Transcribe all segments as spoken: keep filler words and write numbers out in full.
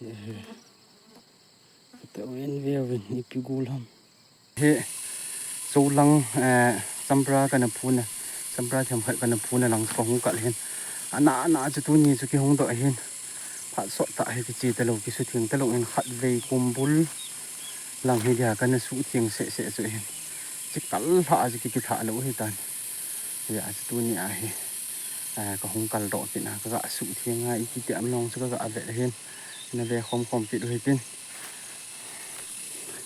He, he. Tauvin, veuvin, ipi gul ham. He, Zolang, eh, champra kana phuna, champra themkhat kana phuna lang chu kahung kal hin. Ana, ana chu tuni chu kihung doh hin. Phat sot tah hi kiche talou, kisutheng talou in khatvei kumbul lang hi dia kana sutheng sehseh chu hin. Chi kal lhah a chu ki, kithah lou hitan. Hia chu tuni a hi, eh, kahung kal doh kit na, kaga sutheng a, iti ti am nong chu kaga vet hin. Na ve khom khom kit u hitin.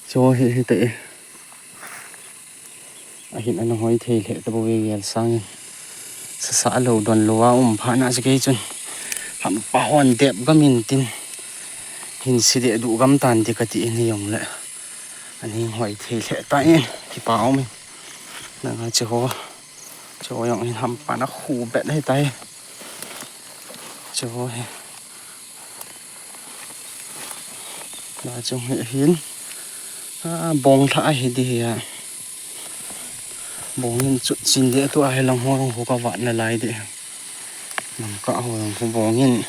Chu hi, hita e. Ahin ana hoi thei lheh tabouve gel sangin. Sasa lou don lou a um phat na chu kei chun. Hampa hon dep gam in tin. Hin si deh duh gam tan ti kati in hijongle. Aning hoi thei lheh tan, kipa um in. Nanga chu ho. Chu ho jong hin hampa na khu bet hitai. Chu ho hi. La chung hi hin. A, bong lha hi di hi a. Bong in chut chin deh tu a hi lang ho, ho ka vat nalai deh. Lang ka ho lang ho bong in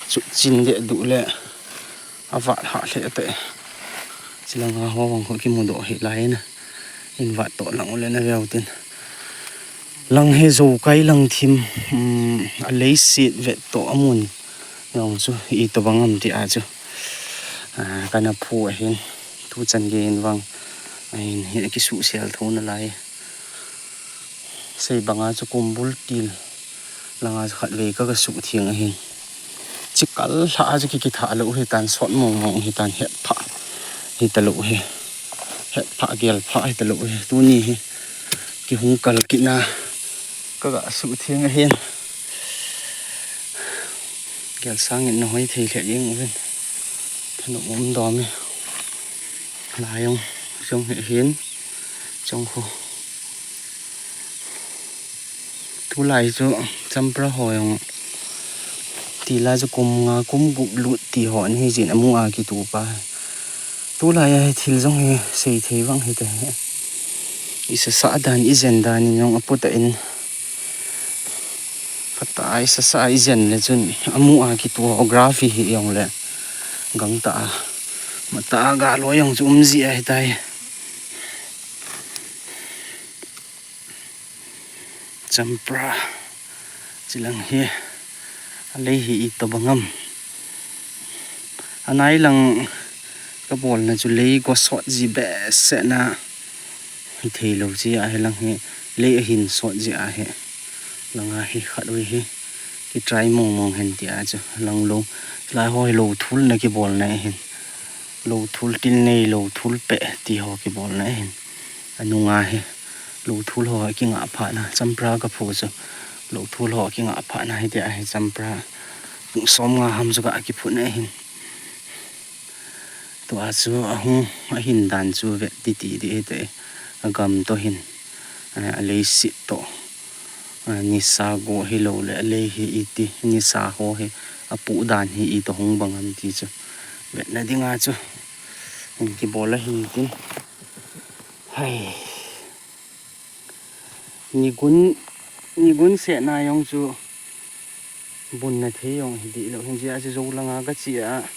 chut chin deh duh le. A vat ha lheh te. Chi lang a ho bang ho kimu doh hi lai na. In vat toh lang u le na veu tin. Lang hi zo kai lang thim, um, a leiset vet toh a mun. Jong chu itobang am ti a chu. A, kana phu ahin. Tu chan gei in vang. Ahin hi kisuhsel tho nalai. Sei banga chu kumbul til. Langa chu khatvei ka, ka sutheng ahin. Chi kal lhah a chu ki, kithah lou hitan, sot mong mong hitan, hetphah. Hita lou hi. Hetphah, gelphah hita lou hi. Tuni hi. Kihung kal kit na. Kaga sutheng ahin. Gel sangin na hoi thei lheh jeng uvin. Thanop um dom e. Lai jong, jong hi hin. Jong khu. Tulai chu champra ho jong. Tila chu kum nga, kum gup lut ti ho ahi jin amu a kitupa. Tulai a hi thil jong hi sei thei vang hite. I sasa dan, i jen dan in jong apu ta in. Phatah a i sasa i jen le chun amu a kituh ho graph hi jongle gangtah a, matah a galoi jong chu um ji ahitai. Champra chilang hi, alei hi itobang am. Anai lang kabolna chu lei go sot ji behseh na. Hithei lou chi ahi lang hi, lei ahin sot ji ahi. Langa hi khat ui hi, ki try mong mong hen ti a chu, lang lou. Lai ho hi lou thul na kibolna ahin. Lou thul til nei, lou thul peh ti ho kibolna ahin. Anunga hi, lou thul ho kinga phat na, champra ka phu chu. Lou thul ho kinga phat na hiti ahi champra. Som nga ham chu ka kiphut na ahin. Tua chu ahung, ahin dan chu vet titi di hite, agam to hin, a, aleiset to, a, nisa go hilou le, alei hi iti, nisa ho hi, apu dan hi ito hung bang am ti chu. Vetna dinga chu, in kibol ahin tin. Hai. Nigun, nigun sehna jong chu bunna thei jong hi dihlou hin jia chu, Zolanga kache a,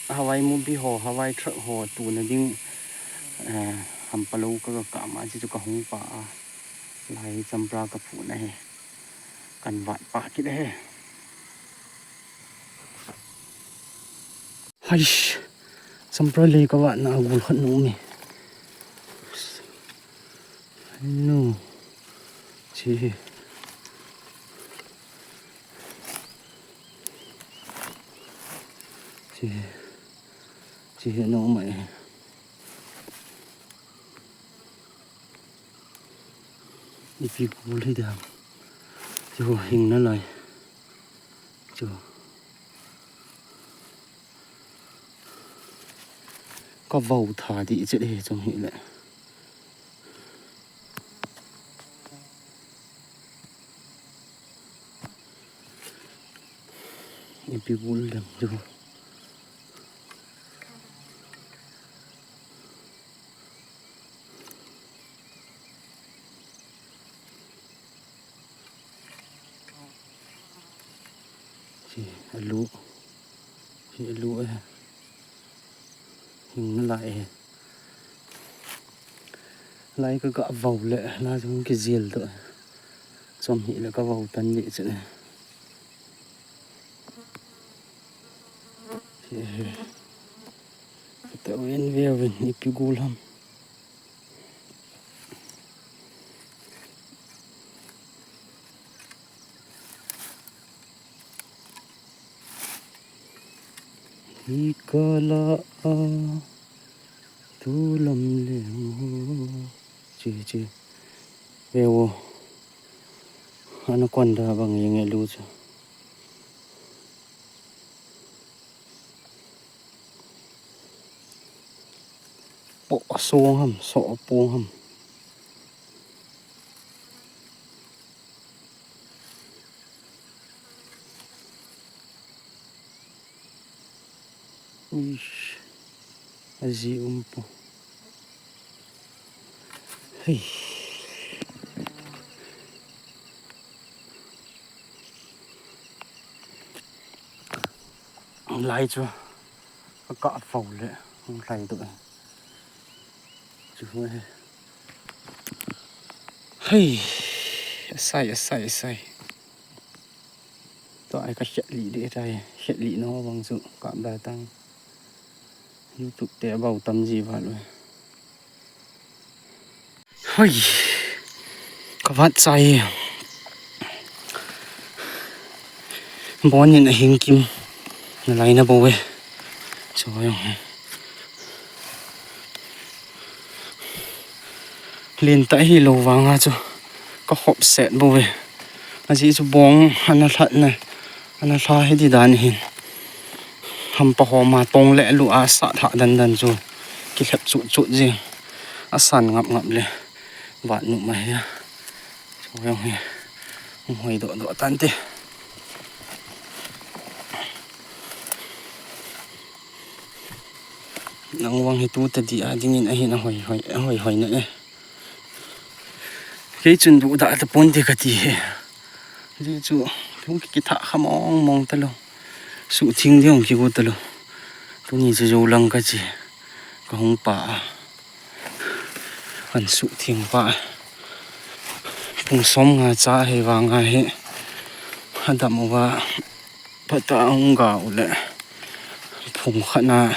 Hawaii movie ho, Hawaii truck ho tuna ding, eh, hampa lou ka, ka kama chi chu kahung pa a, lai champra ka phuna hi, kan vat pa kit ahi. Haish, champra lei ka vatna a gul khat na um e. No. Chi hi. Chi hi. Chi hi na um e. Ipi gul hi dam. Chu hing nalai. Chu. Ka vau tha di chet hi chung hi le. Ipi gul dam chu. Chi, alu. Chi, Lu e. Hing lai e. Lai ka ga vau le, la jong ki jil to. Chom hi le ka vau tan di chu ne. He he. Ka ta wen ve wen ipi gul ham. Hi kala a tu lam le mo. Chi, chi. Ve vo. Anaconda bang jeng e lu chu. Poh song ham, soh pong ham. Ish. Aji um po. Hei. Lai chu ka ka fau le hung lai do. Chu he. Hei. Asai, asai, asai. Tua ai ka khet li de tai, khet li no bang chu ka ba tang. YouTube te bau tam ji val ve. Hoi. Ka vat chai. Bon in a hing kim. Na lai na bo ve. Cho yong he. Lin ta hi lo vang a chu ka khop set bo ve. A ji chu bong ana hlat na. Ana hla hi di dan hin. Hampa ho ma tong le lu a sa tha dan dan chu. Ki lhep chu chu ji. A san ngap ngap le. Vat nu ma he. Cho yong he. Hoi do do tan te. Nang vang hi tu ta di a dingin a hin a hoi hoi, a hoi hoi na e. Kei chun du da ta pon ti ka ti he. Ji chu hung ki tha kha mong mong ta lo. Su thing di hung ki go ta lo. Tu ni chu jo lang ka chi. Ka hung pa a. Kan su thing pa. Pung som nga cha he vang a he. Adam uva. Phat a hung ga u le. Phung khat na,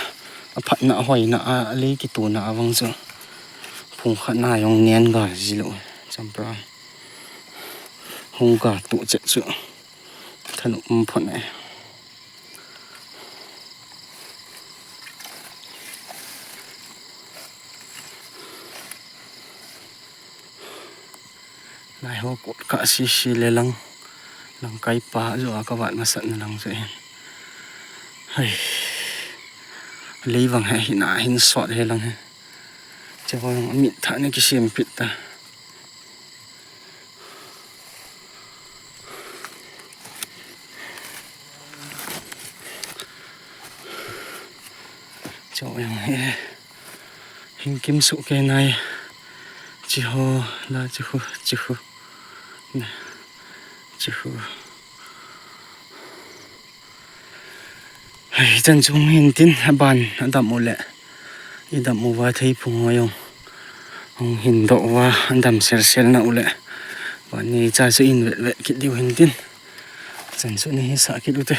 a phat na hoi na a, a lei ki tu na a vang chu. Phung khat na jong nen ga ji lo. Champra. Hung ga tu chet chu. Than um phon e. Lai ho kot ka si si le lang. Lang kai pa jo a ka vat masat na lang jo hin. Hai. Lei vang he hin a hin sot he lang he. Che ho lang mit tha ni ki sim pit ta. Cho yang he. Hing kim su ke nai. Chi ho la chi khu chi khu. Ne. Chi khu. Hai, chan chung hin tin, a ban, a dam u le. I dam uva thei phung ho jong. Hung hin do uva, a dam sel sel na u le. Ban ni cha chu in vet vet kit diu hin tin. Chan chu ni hi sa kit u te.